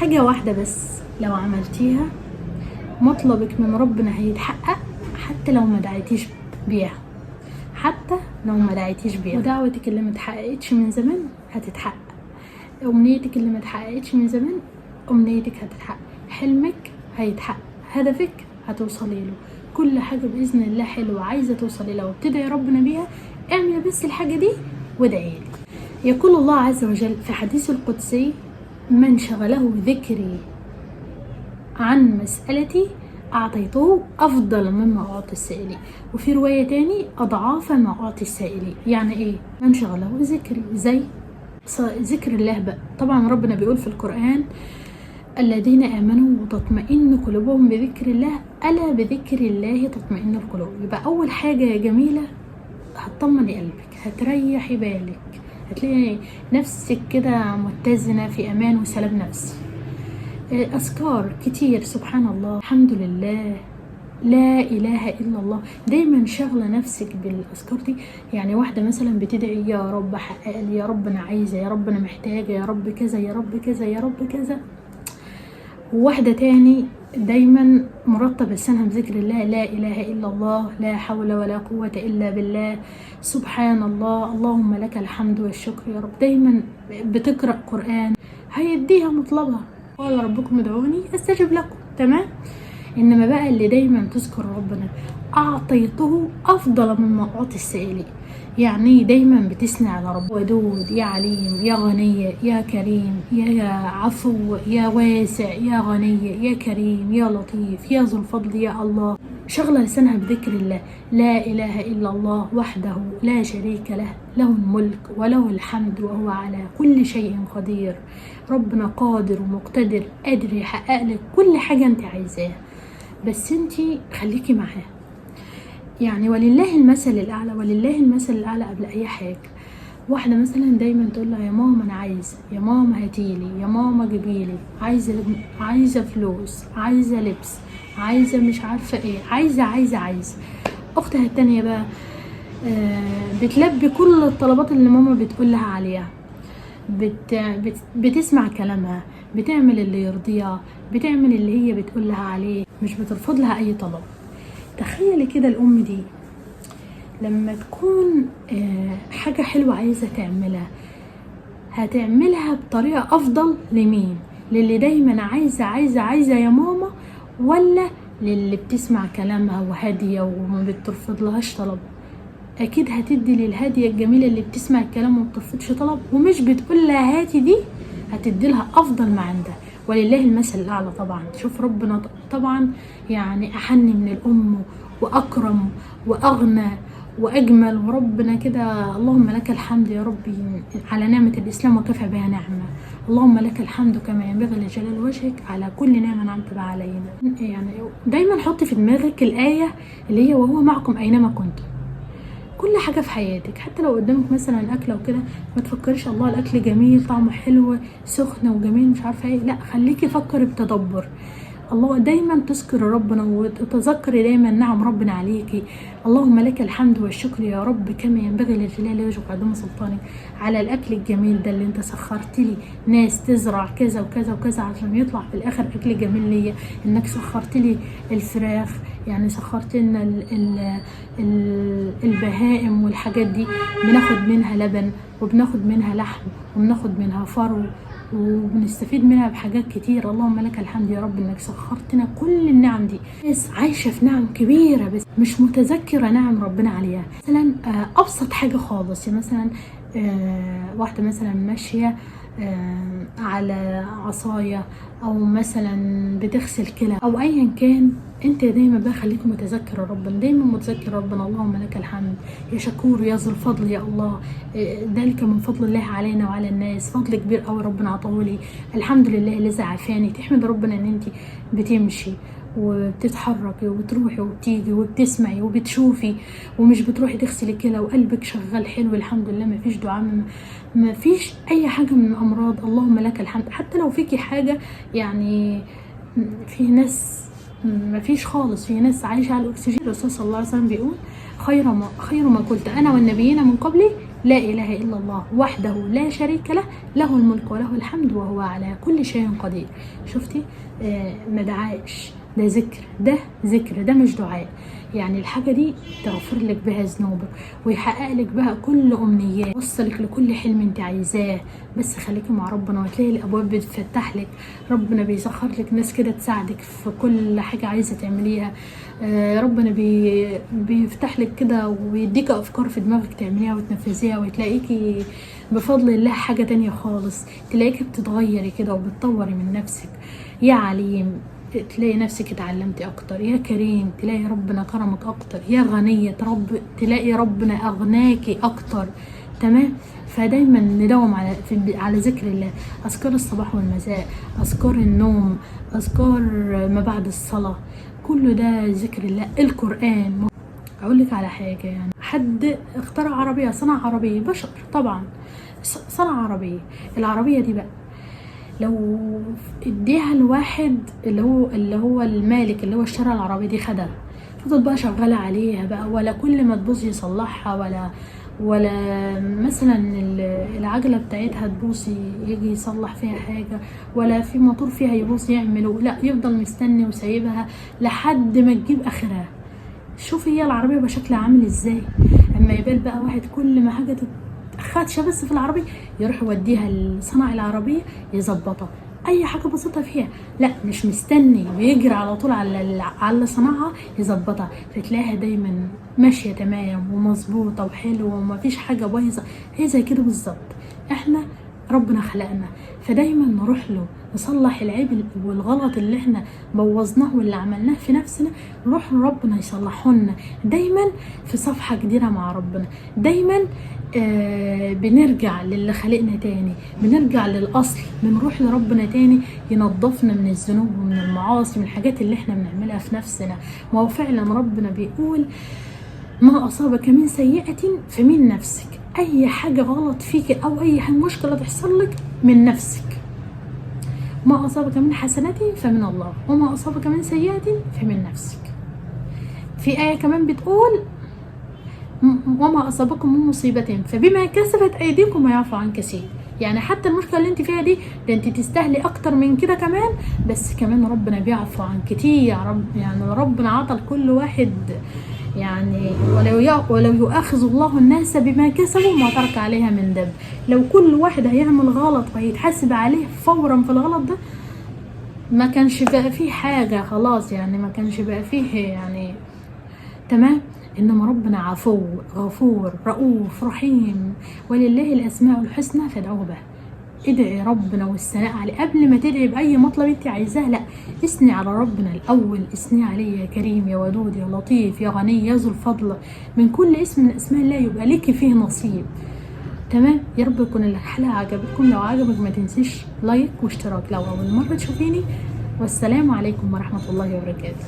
حاجة واحدة بس لو عملتيها مطلبك من ربنا هيتحقق، حتى لو ما دعيتيش بيها، حتى لو ما دعيتيش بيها. ودعوتك اللي ما اتحققتش من زمان هتتحقق، امنيتك اللي ما اتحققتش من زمان امنيتك هتتحقق، حلمك هيتحقق، هدفك هتوصلي له، كل حاجة بإذن الله حلوة عايزة توصلي لها وبتدعي ربنا بيها، اعملي بس الحاجة دي وادعي لي. يقول الله عز وجل في حديث القدسي: من شغله ذكري عن مسألتي أعطيته أفضل مما أعطي السائلين. وفي رواية تاني: أضعاف ما أعطي السائلين. يعني إيه؟ من شغله ذكري، زي ذكر الله بقى. طبعا ربنا بيقول في القرآن: الذين آمنوا وتطمئن قلوبهم بذكر الله، ألا بذكر الله تطمئن القلوب. يبقى أول حاجة يا جميلة هتطمني قلبك، هتريحي بالك، هتلاقي نفسك كده متزنة في أمان وسلام نفسي. أذكار كتير، سبحان الله، الحمد لله، لا إله إلا الله. دايما شغلة نفسك بالأذكار دي. يعني واحدة مثلا بتدعي: يا رب حقق لي، يا رب أنا عايزة، يا رب أنا محتاجة، يا رب كذا، يا رب كذا، يا رب كذا. وواحدة تاني دايما مرتب لسانها بذكر الله: لا إله إلا الله، لا حول ولا قوة إلا بالله، سبحان الله، اللهم لك الحمد والشكر يا رب. دايما بتقرأ قرآن، هيديها مطلبها. قال ربكم ادعوني استجب لكم، تمام. انما بقى اللي دايما تذكر ربنا اعطيته افضل مما اعطي السائلين. يعني دايما بتثني على رب: ودود، يا عليم، يا غني، يا كريم، يا عفو، يا واسع، يا غني، يا كريم، يا لطيف، يا ذو الفضل، يا الله. شغلة لسانها بذكر الله: لا إله إلا الله وحده لا شريك له، له الملك وله الحمد وهو على كل شيء قدير. ربنا قادر ومقتدر، قادر يحقق لك كل حاجة انت عايزاها، بس انت خليكي معاه. يعني ولله المثل الأعلى، ولله المثل الأعلى قبل أي حاجة. واحدة مثلا دايما تقول لها: يا ماما أنا عايزة، يا ماما هاتيلي، يا ماما جيبيلي، عايزة فلوس، عايزة لبس، عايزة مش عارفة ايه، عايزة عايزة عايزة. أختها التانية بقى بتلبي كل الطلبات اللي ماما بتقول لها عليها، بت بت بتسمع كلامها، بتعمل اللي يرضيها، بتعمل اللي هي بتقول لها عليه، مش بترفض لها أي طلب. تخيلي كده الأم دي لما تكون حاجة حلوة عايزة تعملها، هتعملها بطريقة أفضل لمين؟ للي دايما عايزة عايزة عايزة يا ماما، ولا للي بتسمع كلامها وهادية وما بترفض لهاش طلب؟ أكيد هتدي للهادية الجميلة اللي بتسمع الكلام وما بترفضش طلب ومش بتقول لها هاتي، دي هتدي لها أفضل ما عندها. ولله المثل الأعلى طبعا. شوف ربنا طبعا يعني أحن من الأم وأكرم وأغنى وأجمل، وربنا كده اللهم لك الحمد يا ربي على نعمة الإسلام وكفى بها نعمة. اللهم لك الحمد كما ينبغي لجلال وجهك على كل نعمة أنعمت بها علينا. يعني دايما حطي في دماغك الآية اللي هي وهو معكم أينما كنتم. كل حاجة في حياتك، حتى لو قدامك مثلا أكلة وكده، ما تفكريش الله الأكل جميل طعمه حلو سخن وجميل مش عارفة ايه، لا خليكي فكري بتدبر. الله دايما تذكر ربنا وتذكري دايما نعم ربنا عليكي. اللهم لك الحمد والشكر يا رب كما ينبغي لجلال وجهك وعظيم سلطانك على الاكل الجميل ده اللي انت سخرت لي ناس تزرع كذا وكذا وكذا عشان يطلع في الاخر اكل جميل ليا. انك سخرت لي الفراخ، يعني سخرت لنا البهائم والحاجات دي، بناخد منها لبن وبناخد منها لحم وبناخد منها فرو وبنستفيد منها بحاجات كتير. اللهم لك الحمد يا رب انك سخرتنا كل النعم دي. ناس عايشة في نعم كبيرة بس مش متذكرة نعم ربنا عليها. مثلا ابسط حاجة خالص، يعني مثلا واحدة مثلا ماشية على عصاية او مثلا بتغسل كلى او ايا كان، انت دايما بقى خليك متذكر ربنا، دايما متذكر ربنا. اللهم لك الحمد يا شكور يا ذو الفضل يا الله، ذلك من فضل الله علينا وعلى الناس، فضل كبير قوي ربنا عطاهولي، الحمد لله الذي عافاني. تحمد ربنا ان انت بتمشي وبتتحركي وبتروحي وبتيجي وبتسمعي وبتشوفي ومش بتروحي تغسلي كلى وقلبك شغال حلو الحمد لله، ما فيش دعاء، ما فيش اي حاجه من الامراض. اللهم لك الحمد. حتى لو فيكي حاجه، يعني في ناس ما فيش خالص، في ناس عايشه على الاكسجين. الرسول صلى الله عليه وسلم بيقول خير ما قلت انا والنبيين من قبلي لا إله إلا الله وحده لا شريك له، له الملك وله الحمد وهو على كل شيء قدير. شفتي؟ ما دعاش، ده ذكر، ده ذكر، ده مش دعاء. يعني الحاجة دي تغفر لك بها ذنوبك ويحقق لك بها كل أمنيات، يوصلك لكل حلم انت عايزاه. بس خليكي مع ربنا وتلاقي الأبواب بتفتح لك، ربنا بيسخر لك ناس كده تساعدك في كل حاجة عايزة تعمليها. ربنا بيفتح لك كده ويديك أفكار في دماغك تعمليها وتنفذيها، وتلاقيكي بفضل الله حاجة تانية خالص، تلاقيكي بتتغيري كده وبتطوري من نفسك. يا عليم تلاقي نفسك اتعلمتي اكتر، يا كريم تلاقي ربنا كرمك اكتر، يا غنية رب تلاقي ربنا اغناكي اكتر. تمام؟ فدايما نداوم على ذكر الله، اذكار الصباح والمساء، اذكار النوم، اذكار ما بعد الصلاة، كل ده ذكر الله. القرآن. اقول لك على حاجة، يعني حد اخترع عربية، صنع عربية، بشر طبعا صنع عربية، العربية دي بقى لو اديها الواحد اللي هو المالك اللي هو اشترى العربية دي، خدها فضل بقى شغالة عليها بقى، ولا كل ما تبوظ يصلحها، ولا مثلا العجلة بتاعتها تبوظ يجي يصلح فيها حاجة، ولا في موتور فيها يبوظ يعمله، لا يفضل مستني وسايبها لحد ما تجيب اخرها. شوفي هي العربية بشكلها عامل ازاي. اما يبال بقى واحد كل ما حاجة خدشة بس في العربية يروح يوديها لصنع العربية يظبطها، اي حاجة بسيطة فيها، لا مش مستني، بيجري على طول على صنعها يظبطها، فتلاقيها دايما ماشية تمام ومظبوطة وحلوة ومفيش حاجة بايظة. هي زي كده بالظبط، احنا ربنا خلقنا، فدايما نروح له نصلح العيب والغلط اللي احنا بوظناه واللي عملناه في نفسنا، نروح لربنا يصلحه لنا. دايما في صفحة جديدة مع ربنا، دايما بنرجع للي خلقنا تاني، بنرجع للأصل، بنروح لربنا تاني ينظفنا من الذنوب ومن المعاصي، من الحاجات اللي احنا بنعملها في نفسنا. ما هو فعلا ربنا بيقول ما أصابك من سيئة فمن نفسك. أي حاجة غلط فيك أو أي مشكلة تحصل لك من نفسك. ما أصابك من حسنة فمن الله، وما أصابك من سيئة فمن نفسك. في آية كمان بتقول وما أصابكم من مصيبة فبما كسبت أيديكم ويعفو عن كثير. يعني حتى المشكلة اللي انت فيها دي، ده انت تستاهلي أكتر من كده كمان، بس كمان ربنا بيعفو عن كتير يا رب. يعني ربنا عطى لكل واحد، يعني ولو يؤاخذ الله الناس بما كسبوا ما ترك عليها من دب. لو كل واحد هيعمل غلط وهيتحاسب عليه فورا في الغلط ده، ما كانش بقى فيه حاجة خلاص، يعني ما كانش بقى فيه يعني تمام. إنما ربنا عفو غفور رؤوف رحيم، ولله الأسماء الحسنى فادعوه بها. ادعي ربنا والثناء عليه قبل ما تدعي بأي مطلب انت عايزاه، لا اثني على ربنا الأول، اثني عليه يا كريم يا ودود يا لطيف يا غني يا ذو الفضل، من كل اسم من أسماء الله يبقى ليكي فيه نصيب. تمام؟ يا رب يكون الحلقة عجبتكم، لو عجبك ما تنسيش لايك واشتراك لو أول مرة تشوفيني، والسلام عليكم ورحمة الله وبركاته.